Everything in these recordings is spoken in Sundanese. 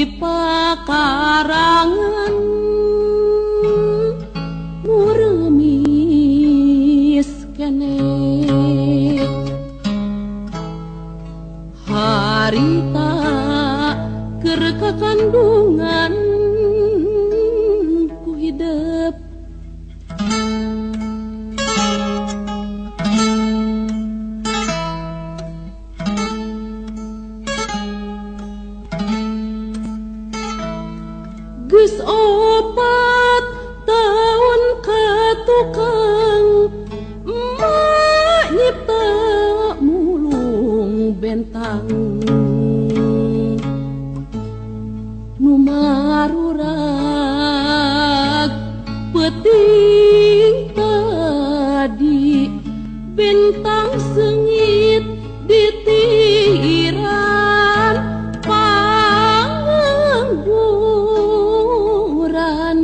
Di pakarangan muremis keneh harita keur kakandungan ku hidep geus 4 taun ka tukang emak nyipta mulung bentang nu marurag peuting tadi bentang seungit ditiran pangangguran.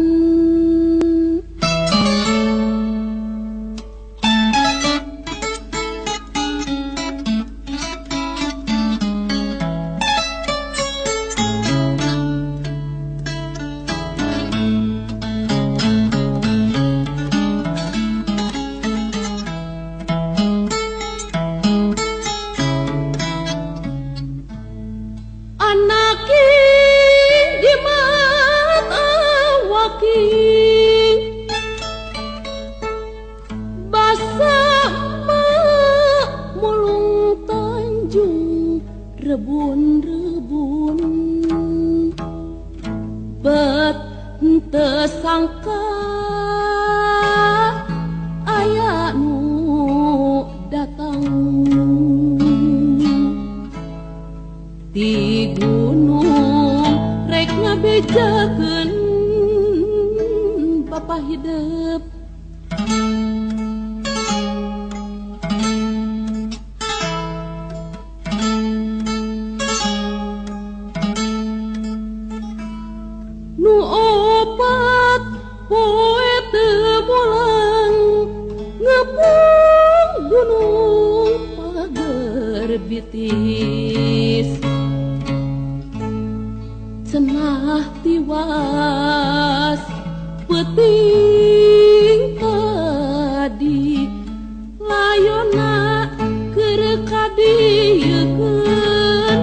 Rebun-rebun bet henteu sangka aya nu datang ti gunung rek ngabejakeun bapa hidep. Nu 4 poe teu mulang ngepung gunung pager bitis cenah tiwas peuting tadi layona keur kadiekeun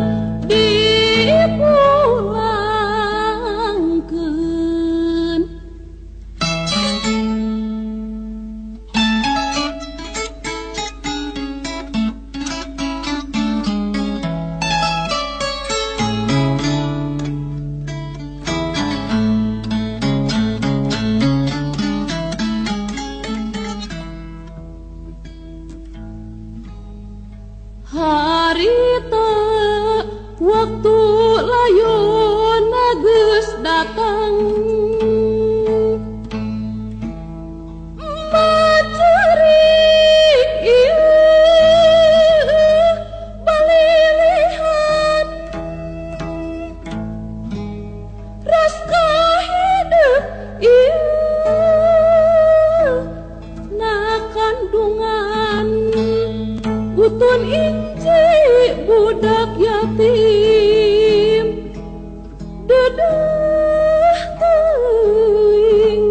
dipulangkeun. Harita waktu layona geus datang macerik ieu balilihan raska hidup ieu na kandungan utun inci budak yatim dedeh teuing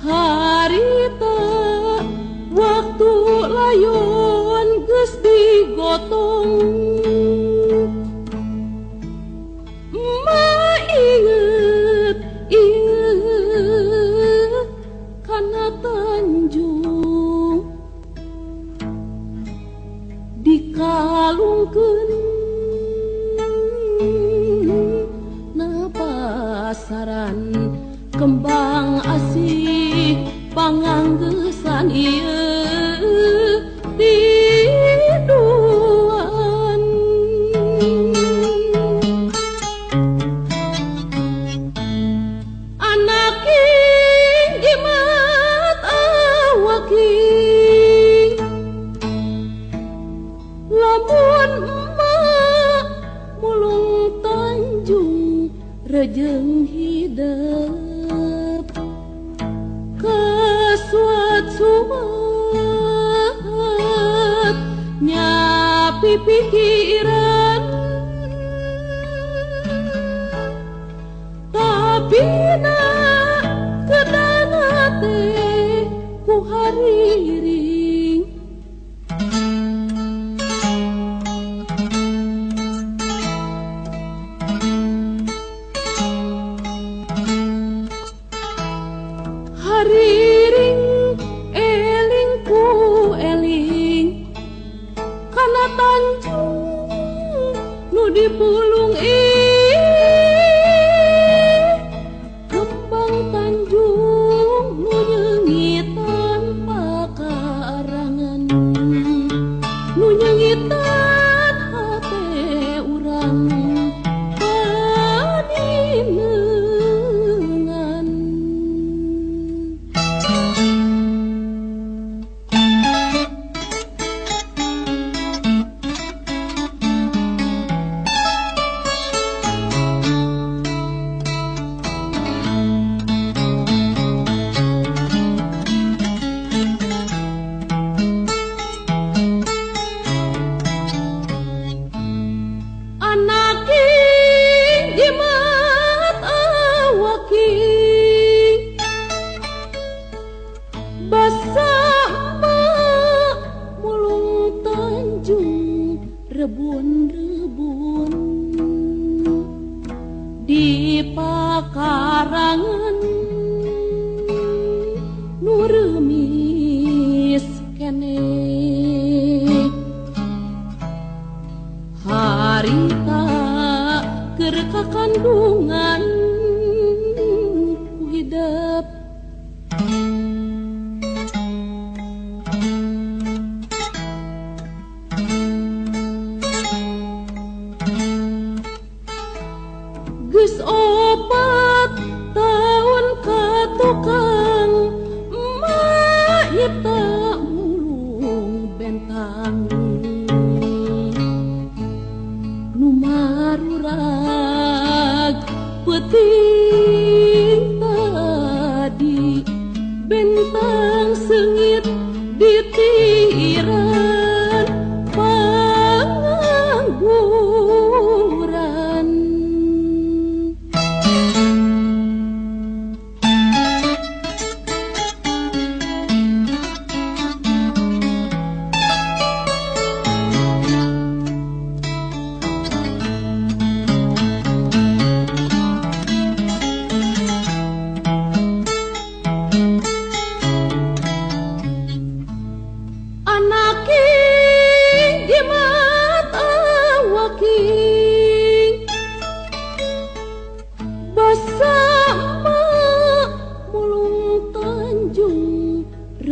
harita waktu layon geus digotong emak inget inget kana Tanjung dikalungkeun na pasaran kembang asih panganggeusan ieu diduan. Anak jimat awaking lamun emak mulung Tanjung rejeng hidep kesuat-suat nyapi pikiran. dipulung ih kembang Tanjung nu nyeungitan pakarangan nu nyeungitan hate urang paninengan. Rebun-rebun di pakarangan nu reumis keneh harita keur kakandungan ku hidep. Geus 4 tahun ka tukang emak nyipta mulung bentang nu marurag peuting tadi bentang seungit ditiran pangangguran.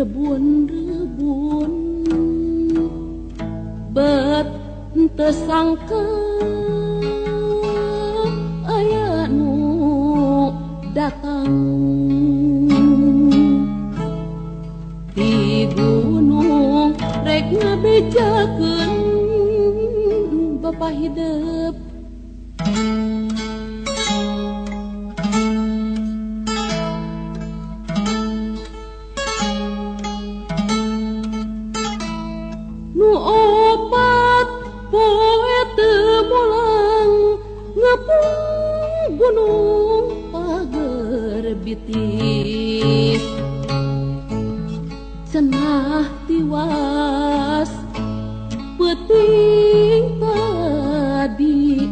Rebun-rebun bet henteu sangka aya nu datang di gunung rek ngabejakeun bapa hidep. Nu 4 poe teu mulang ngepung gunung pager bitis cenah tiwas peuting tadi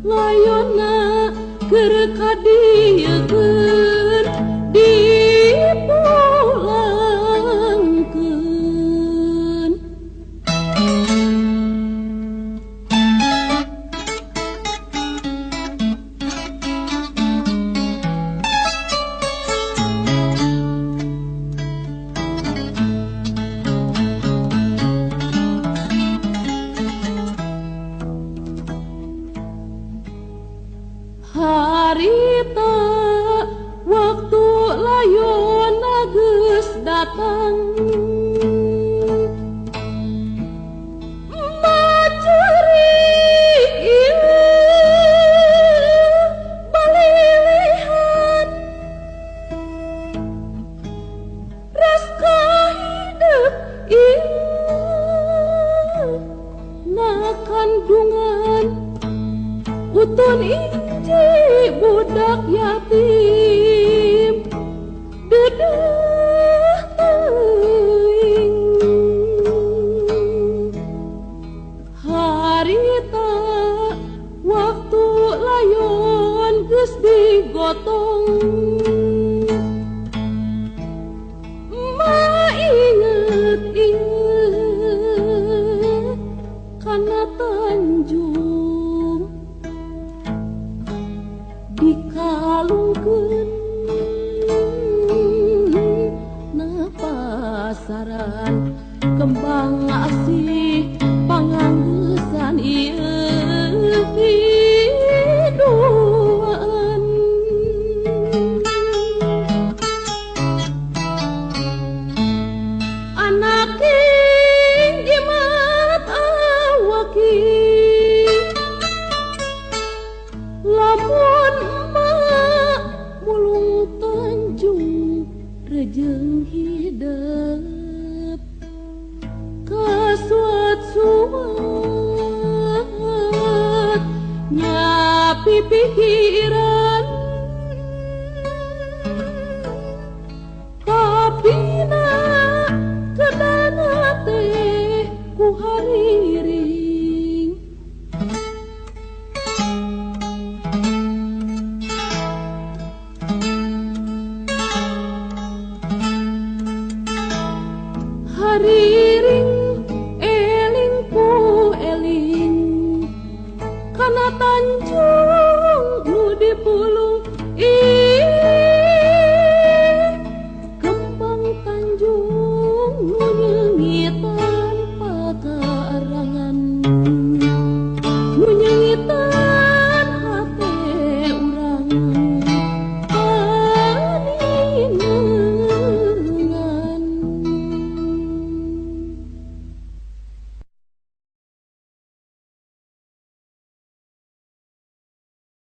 layonna keur kadiekeun dipulangkeun. Harita waktu layonna geus datang maceurik ieu balilihan ras kahidep ieu na kandungan utun inji budak yatim dedeh teuing harita waktu layon geus digotong ma inget inget kana Tanjung Dijualkeun na pasaran kembang asih panganggesan ieu piduan. Anak jimat awaki lamun emak mulung Tanjung rejeng hidep kasuat-suat nyapi pikiran kopina kedana teh ku hariring. Hariring eling ku eling kana Tanjung nu dipulung.